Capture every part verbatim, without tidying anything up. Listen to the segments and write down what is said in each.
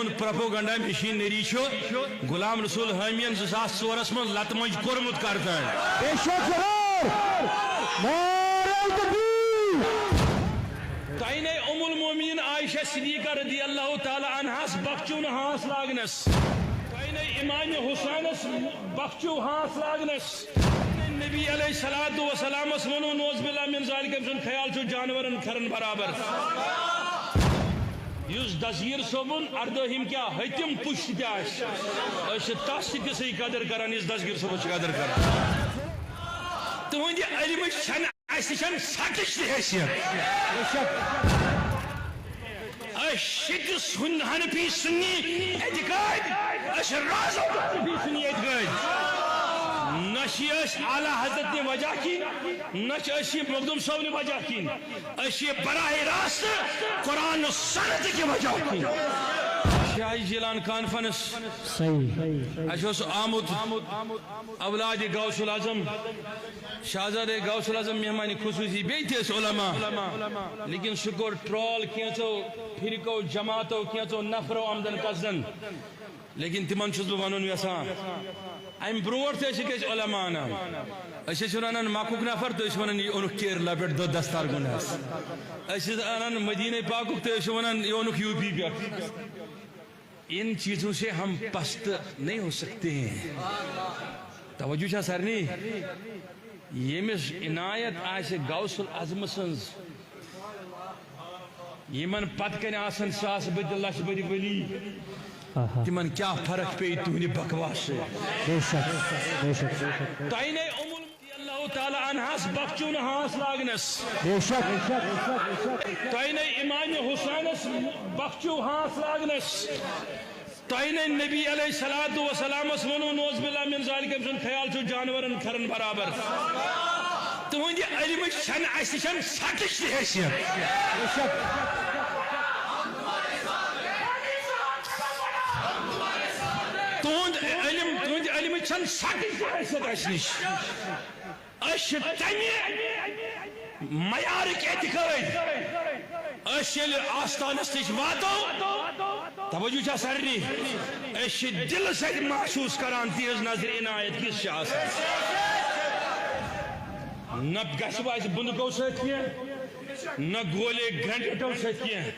تُہُنٛد propaganda machinery چھُ غلام رسول حٲمین زٕ ساس ژورس منٛز لتہٕ مۄنجہِ کوٚرمُت کرتن۔ بے شک ضرور۔ نعرہ تکبیر۔ تۄہہِ نے ام المومنین عائشہ صدیقہ رضی اللہ تعالی عنہس بخچو نہٕ ہانس لاگنس۔ تۄہہِ نے امام حسینس بخچو ہانس لاگنس۔ تۄہہِ نے نبی علیہ الصلوۃ والسلامس ونو نعوذ باللہ من ذالک، أمۍ سُنٛد خیال چھُ جانورن کھرن برابر۔ یُس دستگیر صٲبُن اردٲہِم کیٛاہ حٔتِم پُشت تہِ آسہِ، أسۍ چھِ تس تہِ تِژھٕے قدر کران، یِژھ دستگیر صٲبس چھِ قدر کران۔ تُہنٛدِ علمٕچ چھنہٕ اسہِ نِش سۄ تہِ حیثیت۔ أسۍ چھِ تہِ سُنی حنفی سُنی اعتقاد، أسۍ چھِ رازو حنفی سُنی اعتقاد۔ نہ چھِ أسۍ اعلیٰ حضرت نہِ وجہ کِنۍ، نہ چھِ أسۍ یہِ مخدوم صٲب نہِ وجہ کِنۍ، أسۍ چھِ براہ راست قرآن و سنت کہِ وجہ کِنۍ۔ شاہ جیلان کانفرنس۔ صحیح۔ اَسہِ اوس آمُت اولاد غوث الاعظم، شہزادے غوث الاعظم مہمان خصوصی، بیٚیہِ تہِ ٲسۍ علماء، لیکن سُہ کوٚر ٹرول کینٛژو فرقو، جماعتو، کینٛژو نفرو آمدن قصدن۔ لیکن تِمن چھُس بہٕ ونُن یژھان، امہِ برونٹھ تہِ ٲسِکھ أسۍ علماء انان۔ أسۍ ٲسۍ ونان مکُک نفر، تُہۍ ٲسِو ونان، یہِ اوٚنُکھ کیرلا پٮ۪ٹھ دۄد دستار گُنڈس۔ أسۍ ٲسۍ انان مدینے پاکُک، تُہۍ ٲسِو ونان، یہِ اوٚنُکھ یو پی پٮ۪ٹھ۔ ان چیزوں سے ہم پست نہیں ہو سکتے ہیں۔ توجہ چھا سارنٕے؟ ییٚمِس عنایت آسہِ غوث العظم سٕنٛز، یِمن پتہٕ کنہِ آسن ساس بٔدۍ لچھ بٔدۍ ولی، آہا۔ تِمن کیٛاہ فرق پیٚیہِ تُہنٛدِ بکواس سۭتۍ؟ بے شک، بے شک، بے شک۔ تۄہہِ نے ام رضی اللہ تعالیٰ عنہس بخچو نہٕ ہانس لاگنس۔ بے شک۔ تۄہہِ نے امام حسینس بخچو ہانس لاگنس۔ تۄہہِ نے نبی علیہ الصلوۃ والسلامس ونو نعوذ باللہ من ذالک، أمۍ سُنٛد خیال چھُ جانورن کھرن برابر۔ تُہنٛدِ علمٕچ چھنہٕ اسہِ نِش سۄ تہِ حیثیت۔ بے شک۔ تُہُنٛد علم، تُہُنٛدِ علمٕچ چھنہٕ سۄ تہِ حیثیت اسہِ نِش۔ أسۍ چھِ تمہِ معیارٕکۍ اعتقٲدۍ۔ أسۍ ییٚلہِ آستانس نِش واتو، توجہ چھا سارنٕے؟ أسۍ چھِ دِلہٕ سۭتۍ محسوٗس کران تِہنٛز نظرِ عنایت کِژھ چھِ آسان۔ نہ گژھِ وۄنۍ اسہِ بُنٛدٕکو سۭتۍ کینٛہہ، نہ گولے گرینیڈو سۭتۍ کینٛہہ،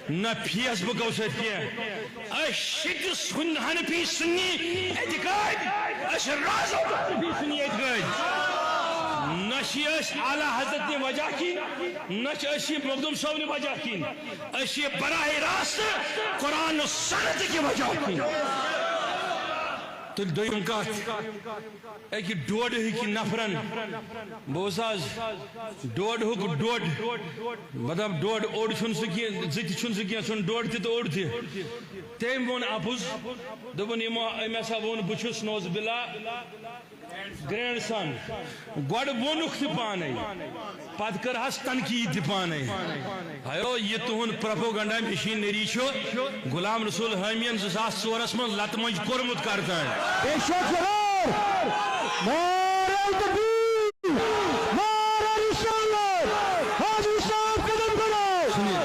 نہ فیس بُکو سۭتۍ کینٛہہ۔ أسۍ چھِ تہِ سُن-، حنفی سُنی اعتقاد، أسۍ چھِ رازو حنفی سُنی اعتقاد۔ نہ چھِ أسۍ اعلیٰ حضرت نہِ وجہ کِنۍ، نہ چھِ أسۍ یہِ مخدوم صٲب نہِ وجہ کِنۍ، أسۍ چھِ براہ راست قرآن و سنت کہِ وجہ کِنۍ۔ تہٕ دوٚیِم کتھ، أکہِ ڈوڈٕ ہٕکۍ نفرن، بوز حظ، ڈوڈٕ ہُک ڈوڈ، مطلب، ڈوڈ اوٚڑ چھُنہٕ سُہ کینٛہہ، زٕ تہِ چھُنہٕ سُہ کینٛہہ، ژھُن ڈوڈ تہِ تہٕ اوٚڑ تہِ۔ تٔمۍ ووٚن اپُز، دوٚپُن، یِمو، أمۍ ہسا ووٚن، بہٕ چھُس نوز باللہ گرینڈ سن۔ گۄڈٕ ووٚنُکھ تہِ پانے، پتہٕ کٔرہس تنقید تہِ پانے۔ ہیو، یہِ تُہُنٛد پروپوگنڈا مشینری چھُ غلام رسول حٲمین زٕ ساس ژورس منٛز لتہٕ مۄنجہِ کوٚرمُت کرتن۔ بے شک ضرور۔ نعرہ تکبیر۔ نعرہ رسالت۔ حاجی صاحب قدم بڑھاؤ۔ سنیے۔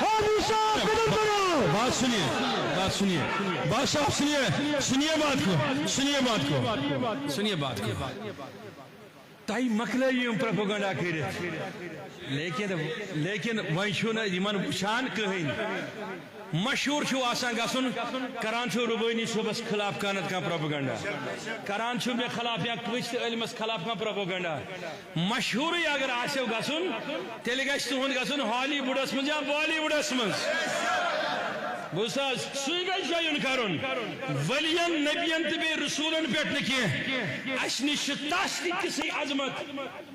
حاجی صاحب قدم بڑھاؤ۔ بات سنیے، بات سنیے۔ بات صاحب سنیے، سنیے بات کو، سنیے بات کو، سنیے بات کو۔ تۄہہِ مۄکلٲیِو یِم پروپوگنڈا کٔرِتھ۔ لیکن، لیکن وۄنۍ چھُو نہٕ یِمن وٕچھان کٕہٕنۍ۔ مشہوٗر چھُو آسان گژھُن، کران چھُو رُبٲنی صٲبس خلاف کانٛہہ نتہٕ کانٛہہ پروپوگنڈا، کران چھُو مےٚ خلاف یا کٲنٛسہِ تہِ عٲلمس خلاف کانٛہہ پروپوگنڈا۔ مشہوٗرٕے اگر آسیو گژھُن، تیٚلہِ گژھِ تُہُنٛد گژھُن ہالی وُڈس منٛز یا بالی وُڈس منٛز۔ بوٗزتھا حظ؟ سُے گژھِ join کرُن۔ ؤلین، نبین تہٕ بیٚیہِ رسوٗلن پٮ۪ٹھ نہٕ کینٛہہ۔ اسہِ نِش چھِ تس تہِ تِژھٕے عظمت،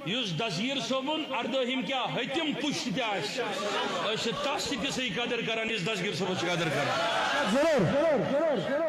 یُس دستگیر صٲبُن اردٲہِم کیٛاہ حٔتِم پُشت تہِ آسہِ۔ أسۍ چھِ تس تہِ تِژھٕے قدر کران، یِژھ دستگیر صٲبس چھِ قدر کران۔ ضروٗر، ضروٗر، ضروٗر۔